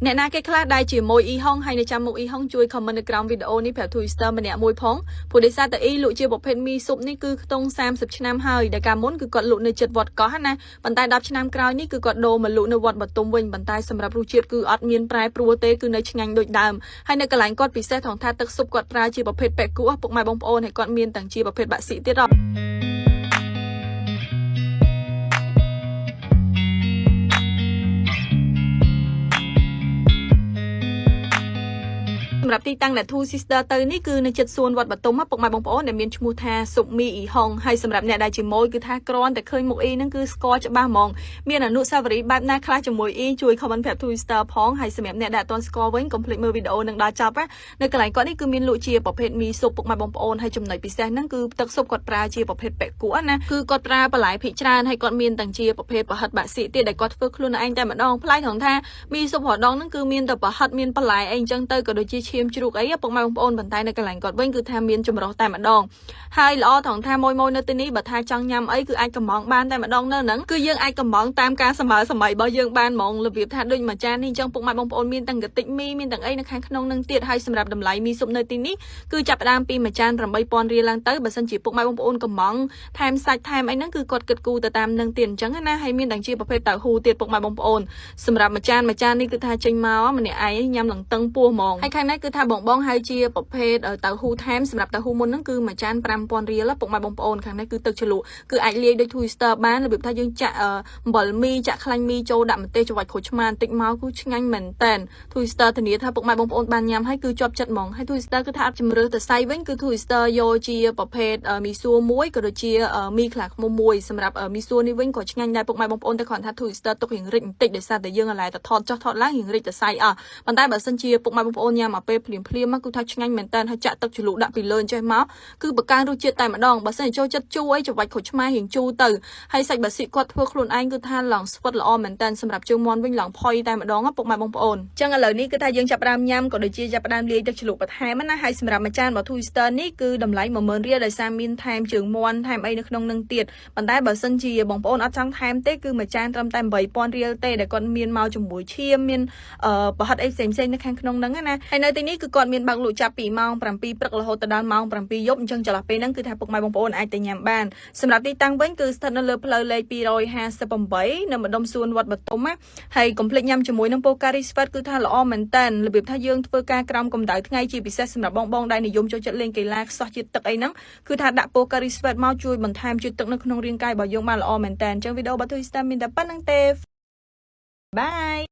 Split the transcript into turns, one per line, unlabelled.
អ្នកណាគេខ្លះដែលជាមួយអ៊ីហុងហើយនៅចាំមុខអ៊ីហុងជួយ comment នៅក្រោមវីដេអូនេះប្រាប់ Twister ម្នាក់មួយផងព្រោះដោយសារតែអ៊ីលក់ជាប្រភេទមីស៊ុបនេះគឺខ្ទង់30ឆ្នាំហើយដែលកាលមុនគឺគាត់លក់នៅជិតវត្តកោះណាប៉ុន្តែ10ឆ្នាំក្រោយនេះគឺគាត់ដូរមកលក់នៅវត្តបទុមវិញប៉ុន្តែសម្រាប់រសជាតិគឺអត់មានប្រែប្រួលទេគឺនៅឆ្ងាញ់ដូចដើមហើយនៅកន្លែងគាត់ពិសេសថងថាទឹកស៊ុបគាត់ប្រើជាប្រភេទប៉ែកួពុកម៉ែបងប្អូនហើយគាត់មានទាំងជាប្រភេទបាក់ស៊ីទៀតហ៎ សម្រាប់ទីតាំងដែល Two Sister ទៅនេះគឺនៅជិតសួនវត្តបទុមពុកម៉ែបងប្អូនដែលមានឈ្មោះថាសុមីអ៊ីហុងហើយសម្រាប់អ្នកដែលជាម៉ួយគឺថាគ្រាន់តែឃើញមុខអ៊ីហ្នឹងគឺស្គាល់ច្បាស់ហ្មងមានអនុស្សាវរីយ៍បែបណាខ្លះជាមួយអ៊ីជួយ comment ប្រាប់ Two Sister ផងហើយសម្រាប់អ្នកដែលអត់ទាន់ស្គាល់វិញកុំភ្លេចមើលវីដេអូនឹងដល់ចប់ណានៅកន្លែងគាត់នេះគឺមានលក់ជាប្រភេទមីស៊ុបពុកម៉ែបងប្អូនហើយចំណុចពិសេសហ្នឹងគឺទឹកស៊ុបគាត់ប្រើជាប្រភេទប៉ែកួណាគឺគាត់ប្រើបន្លែភិកច្រើនហើយគាត់មានទាំងជាប្រភេទប្រហិតបាក់ស៊ីទៀតដែលគាត់ធ្វើខ្លួនឯងតែម្ដងប្លែកត្រង់ថាមីស៊ុបរដងហ្នឹងគឺមានតែប្រហិតមានបន្លែអីអញ្ចឹងទៅក៏ដូចជាឈាមជ្រូកអីពុកម៉ែបងប្អូនប៉ុន្តែនៅកន្លែងគាត់វិញគឺថាមានចម្រុះតែម្ដងហើយល្អត្រង់ថាមួយមួយនៅទីនេះបើថាចង់ញ៉ាំអីគឺអាចកំងបានតែម្ដងនៅហ្នឹងគឺយើងអាចកំងតាមការសម័យសម័យរបស់យើងបានហ្មងរបៀបថាដូចមួយចាននេះអញ្ចឹងពុកម៉ែបងប្អូនមានទាំងកតិចមីមានទាំងអីនៅខាងក្នុងនឹងទៀតហើយសម្រាប់តម្លៃមីស៊ុបនៅទីនេះគឺចាប់ផ្ដើមពីមួយចាន8000រៀលឡើងទៅបើសិនជាពុកម៉ែបងប្អូនកំងថែមសាច់ថែមអីហ្នឹងគឺគាត់គិតគូរទៅតាមនឹងទៀតអញ្ចឹងណាហើយមានទាំងជាប្រភេទតៅហ៊ូទៀតពុកម៉ែបងប្អូនសម្រាប់មួយចានមួយចាននេះគឺថាចេញមកម្នាក់ឯងញ៉ាំឡើងតឹងពោះហ្មងហើយខាងនេះគឺថាបងបងហៅជាប្រភេទតៅហ៊ូថែមសម្រាប់តៅហ៊ូមុនហ្នឹងគឺមួយចាន5000រៀលពុកម៉ែបងប្អូនខាងនេះគឺទឹកជ្រលក់គឺអាចលាយដូច Twister បានរបៀបថាយើងចាក់អំបិលមីចាក់ខ្លាញ់មីចូលដាក់ម្ទេសច្របាច់ក្រូចឆ្មាបន្តិចមកគឺឆ្ងាញ់មែនតែន Twister ធានាថាពុកម៉ែបងប្អូនបានញ៉ាំហើយគឺជាប់ចិត្តហ្មងហើយ Twister គឺថាអត់ជំរឿសទៅសៃវិញគឺ Twister យកជាប្រភេទមីសួរមួយក៏ដូចជាមីខ្លាឃ្មុំមួយសម្រាប់មីសួរនេះវិញក៏ឆ្ងាញ់ដែរពុកម៉ែបងប្អូនតែគ្រាន់ថា Twister ទុករៀងរិចបន្តិចដោយសារតែយើងអាឡែតែថតចុះថតឡើងរៀងរិចទៅសៃអស់ប៉ុន្តែបើសិនជាពុកម៉ែបងប្អូនញ៉ាំមកពេលភ្លាមភ្លាមគឺថាឆ្ងាញ់មែនតើហើយចាក់ទឹកជ្រលក់ដាក់ពីលើអញ្ចេះមកគឺបង្កើនរសជាតិតែម្ដងបើសិនជាចូលចិត្តជូរអីច្របាច់ក្រូចឆ្មារៀងជូរទៅហើយសាច់បាស៊ីគាត់ធ្វើខ្លួនឯងគឺថាឡើងស្វិតល្អមែនតើសម្រាប់ជើងមាន់វិញឡើងផុយតែម្ដងពុកម៉ែបងប្អូនអញ្ចឹងឥឡូវនេះគឺថាយើងចាប់ផ្ដើមញ៉ាំក៏ដូចជាចាប់ផ្ដើមលាយទឹកជ្រលក់បន្ថែមណាហើយសម្រាប់មួយចានរបស់ Twister នេះគឺតម្លៃ10000រៀលដោយសារមានថែមជើងមាន់ថែមអីនៅក្នុងនឹងទៀតប៉ុន្តែបើសិនជាបងប្អូនអត់ចង់ថែមទេគឺមួយចានត្រឹមតែ8000រៀលទេដែលគាត់មានមកជាមួយឈាមមានប្រហិតអីផ្សេងៗនៅខាងក្នុងហ្នឹងណាហើយនៅទីនេះគឺគាត់មានបើកលក់ចាប់ពីម៉ោង7ព្រឹករហូតដល់ម៉ោង7យប់អញ្ចឹងចន្លោះពេលហ្នឹងគឺថាពុកម៉ែបងប្អូនអាចទៅញ៉ាំបានសម្រាប់ទីតាំងវិញគឺស្ថិតនៅលើផ្លូវលេខ258នៅម្ដុំសួនវត្តបទុមណាហើយកុំភ្លេចញ៉ាំជាមួយនឹង Pocari Sweat គឺថាល្អមែនតើរបៀបថាយើងធ្វើការក្រោមកម្ដៅថ្ងៃជាពិសេសសម្រាប់បងបងដែលនិយមចូលចិត្តលេងកីឡាខ្សោះជាតិទឹកអីហ្នឹងគឺថាដាក់ Pocari Sweat មកជួយបន្ថែមជាតិទឹកនៅក្នុងរាងកាយរបស់យើងបានល្អមែនតើអញ្ចឹងវីដេអូរបស់ Twister មានតែប៉ុណ្្នឹងទេ។ Bye.